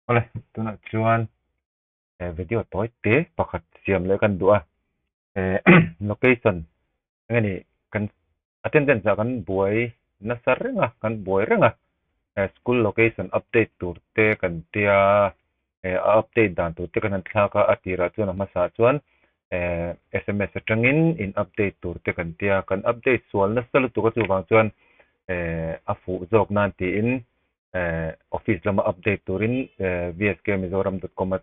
Awle, tunah chuan video tawi te pakhat siam leh kan duh a, location eng nge ni kan attendance ah kan buai nasa reng a, kan buai reng a, school location update tur te kan tia a update dan tur te kan han thlak a, a tirah chuan a hmasa chuan sms atangin in update tur te kan tia, kan update sual nasa lutuk a chuvang chuan a fuh zawk nan tiin office lama update turin vskmizoram.com a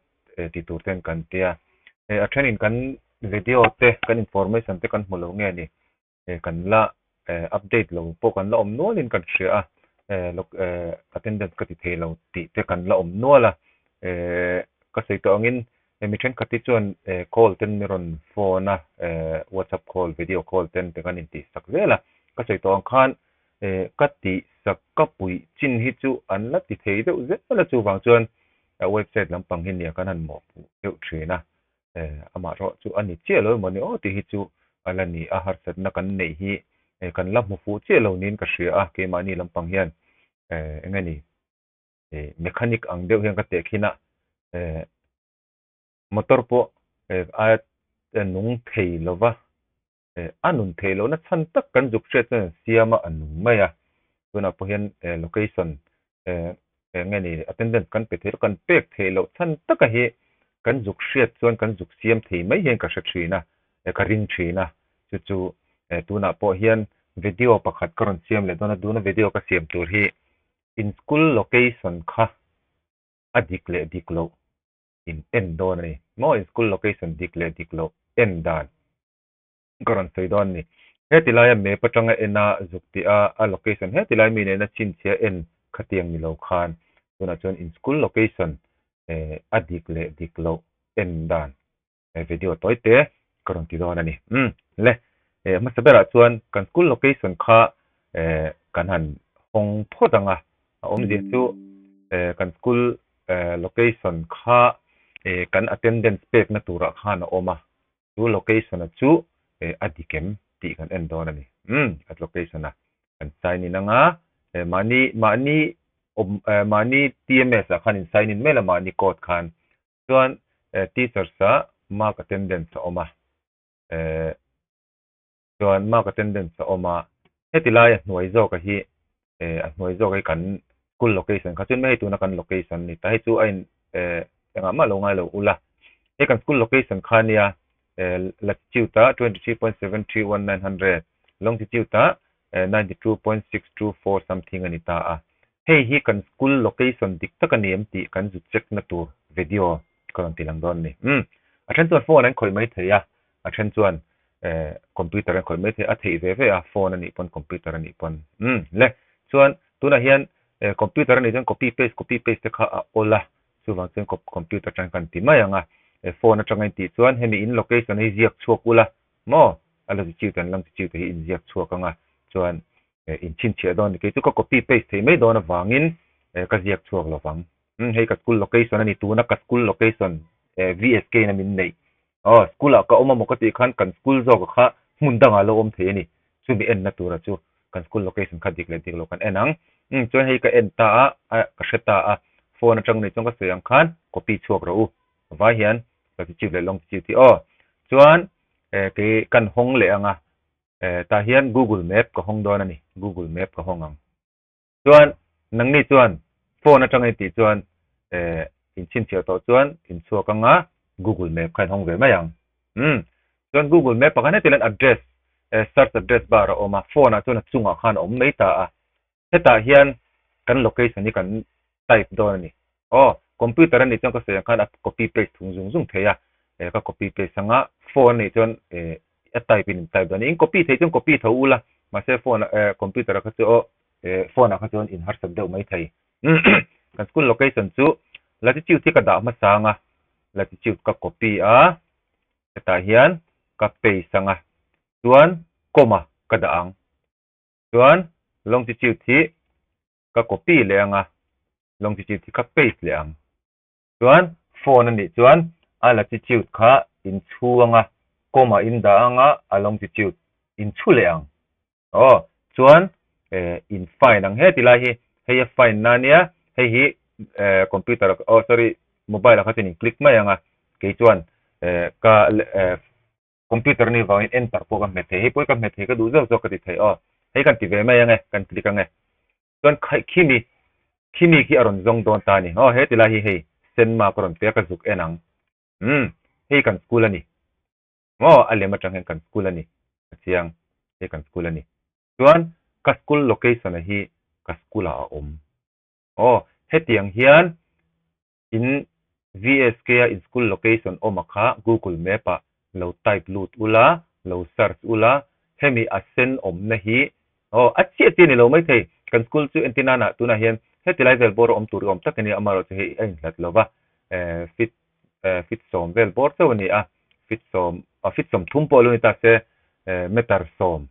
ti tur ten kan tia. A thenin kan video te kan information te kan hmu lo nge ni kan la update lo pawh kan la awm nualin kan hria a, attendance ka ti thei lo tih te kan la awm nual a. Ka sawi tawh angin mi thenkhat hi chuan call ten mi rawn phone a, whatsapp call, video call ten te kan intihsak zel a. Ka sawi tawh ang khan Ka tih sak ka puih chin hi chu an la ti thei deuh zel a, chuvang chuan website lampang hi nia kan han mawhpuh deuh thin a, amah erawh chu a ni chiah lo emaw ni aw tih hi chu a la ni a, harsatna kan neih hi kan la hmu fuh chiah lo niin ka hria a, keimahni lampang hian eng nge ni mechanic ang deuh hian ka tehkhin a, motor pawh aia nung thei lova. A nun theih lohna chhan tak kan zuk hriat chuan an siam a, a nung mai a. Tunah pawh hian location eng nge ni attendance kan pe thei lo, kan pek theih loh chhan taka hi kan zuk hriat chuan kan zuk siam thei mai hian ka hre thin a, ka ring thin a. Chu chu tunah pawh hian video pakhat ka rawn siam leh dawn a, tuna video ka siam tur hi in school location kha a dik leh dik loh in en dawn a ni. Maw in school location dik leh dik loh en dan. ka rawn sawi dawn a ni. Heti laia map atanga en a zuk tih a, a location heti lai mi nena chhinchhia en khatiang ni lo khan tunah chuan in school location eh a dik leh dik loh en dan eh video tawi te ka rawn ti dawn a ni. Umm le eh hmasa berah chuan kan school location kha eh kan han hawng phawt ang a, a awmzia chu eh kan school eh location kha eh kan attendance pekna turah khan a awm a. Chu location-a chu a dik em tih kan en dawn a ni. Umm, at location-a kan sign in anga, mahni mahni awm mahni TMS-ah khan in sign in mai la mahni code khan. Chuan teachers-ah mark attendance a awm a, chuan mark attendance a awm a, heti laia hnuai zawka hi a hnuai zawk hi kan school location kha chuan hei tuna kan location a ni ta hei chu a in eh engah mah lo ngai lo ula hei kan school location kha nia eh latitude ah 23.731900 longitude ah eh 92.624 something a ni ta a hei hi kan school location dik tak a ni em tih kan zu check na tur video ka rawn ti lang dawn a ni umm a then chuan phone an khawih mai thei a A then chuan eh computer an khawih mai thei a, theih ve ve a, phone a nih pawn computer a nih pawn. Umm le, chuan tunah hian eh computer a nih chuan copy paste copy paste te kha a awl a, chuvang chuan computer atang kan ti mai ang a, eh phone atanga in tih chuan hemi in location hi ziak chhuak ula maw, a la latitude an longitude hi in ziak chhuak ang a, chuan eh in chhinchhiah dawn a ni. Kei chu ka copy paste thei mai dawn avangin eh ka ziak chhuak lovang. Umm hei ka school location a ni, tuna ka school location eh VSK in a min neih Aw, school ah ka awm amaw ka tih khan kan school zawk kha hmun dangah lo awm thei a ni. Chumi enna tura chu kan school location kha dik leh dik lo kan en ang. Umm chuan hei ka en ta a, a ka hre ta a, phone atang ni chuan ka sawi ang khan copy chhuak rawh u. Vai hian latitude leh longitude hi aw. Chuan eh kei kan hawng leh ang a, eh tah hian google map ka hawng dawn a ni, google map ka hawng ang. Chuan nangni chuan phone atanga in tih chuan eh in chhinchhiah tawh chuan in chhuak anga Google Map kha in hawng ve mai ang. Umm chuan Google Map ah khan heti hian address eh search address bar a awm a, phone ah chuan a chungah khan a awm mai ta a. Hetah hian kan location hi kan type dawn a ni. Aw computer a nih chuan ka sawi ang khan a copy paste thung zung zung thei a, eh ka copy paste anga phone a nih chuan eh a type in in type dawn a ni. In copy thei chuan copy tho ula mahse phone ah eh computer ah kha chu aw Eh phone ah kha chuan in harsat deuh mai thei. Kan school location chu latitude hi ka dah hmasa ang a, latitude ka copy a, hetah hian ka paste ang a, chuan comma ka dah ang. Chuan longitude hi ka copy leh ang a, longitude hi ka paste leh ang. Chuan phone a nih chuan a latitude kha in chhu ang a, comma in dah ang a, a longitude in chhu leh ang. Aw, chuan eh in fine ang he ti lai hi, hei a fine na nia, hei hi computer oh sorry mobile ah kha chuan in click mai ang a kei chuan ka computer a nih vangin enter pawh ka hmet thei hei pawh hi ka hmet thei ka duh zawk zawk ka ti thei aw hei kan ti ve mai ang e kan click ang e chuan khimi khimi khi a rawn zawng dawn ta a ni aw he tilai hi hei sen mark a rawn pe a ka zuk en ang umm hei kan school a ni maw a lem atang hian kan school a ni ka chiang hei kan school a ni chuan ka school location a hi ka school ah a awm aw hetiang hian in VSK a in school location awm a kha Google map ah lo type lut ula lo search ula hemi a sen awmna hi aw a chiah chiah ni lo maithei kan school chu entirnan ah tunah hian heti lai vel bawr a awm tur i awm tak a nia amaherawhchu hei a inhlat lova fit fit sawm vel bawr chauh a ni a, fit sawm ah fit sawm thum pawh lo ni ta se meter sawm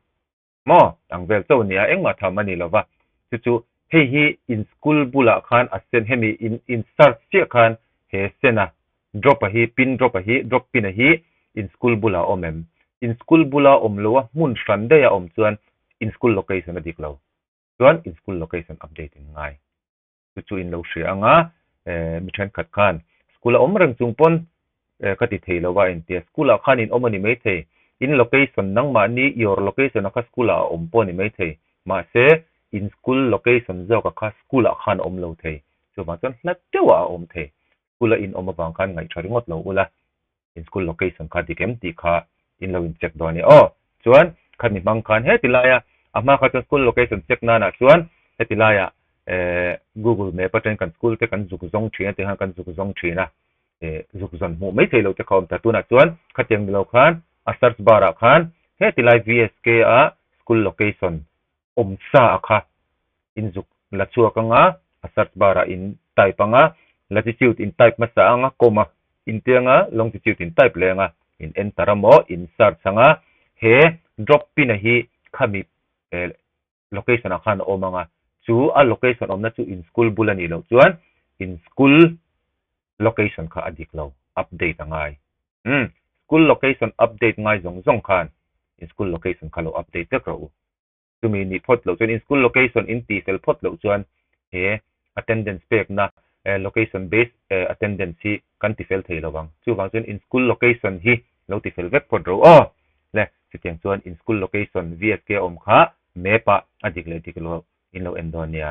maw ang vel chauh a ni a, engmah tham a ni lo va, chu chu hei hi in school bulah khan a sen hemi in in search chiah khan he sen a drop a hi pin drop a hi drop pin a hi in school bulah a awm em? In school bula awm lo a hmun hran daih a awm chuan in school location a dik lo chuan in school location update in ngai. Chu chu in lo hria ang a, mi thenkhat khan school a awm reng chung pawn ka ti thei lo a intia school ah khan in awm a ni maithei, in location nangmahni your location a kha school ah a awm pawh a ni maithei, mahse in school location zawk a kha school ah khan a awm lo thei, chuvang chuan hla deuh ah a awm thei, school a in awm avang khan ngaihṭha ringawt lo ula. In school location kha dik em tih kha in lo in check dawn e aw. Chuan khami hmang khan heti laia a hma kha chuan school location check nanah chuan heti laia eh google map atangin kan school te kan zuk zawng thin a tih khan kan zuk zawng thin a eh zuk zawn hmuh mai thei lo te kha awm ta tunah chuan khatiang ni lo khan a search bar ah khan heti lai VSK a school location awm sa a kha in zuk la chhuak anga a search bar ah in type anga latitude in type hmasa anga comma in ti anga longitude in type leh anga in enter amaw in search anga he drop pin a hi khami location ah khan a awm anga chu a location awmna chu in school bul a nih loh chuan in school location kha a dik lo update a ngai umm school location update ngai zawng zawng khan in school location kha lo update vek rawh u. Chumi nih phawt loh chuan in school location in tih fel phawt loh chuan he attendance pekna location based attendance hi kan ti fel thei lo ang. Chuvang chuan in school location hi lo ti fel vek phawt ro aw. Le chutiang chuan in school location VSK awm kha map ah a dik leh dik lo in lo en dawn nia.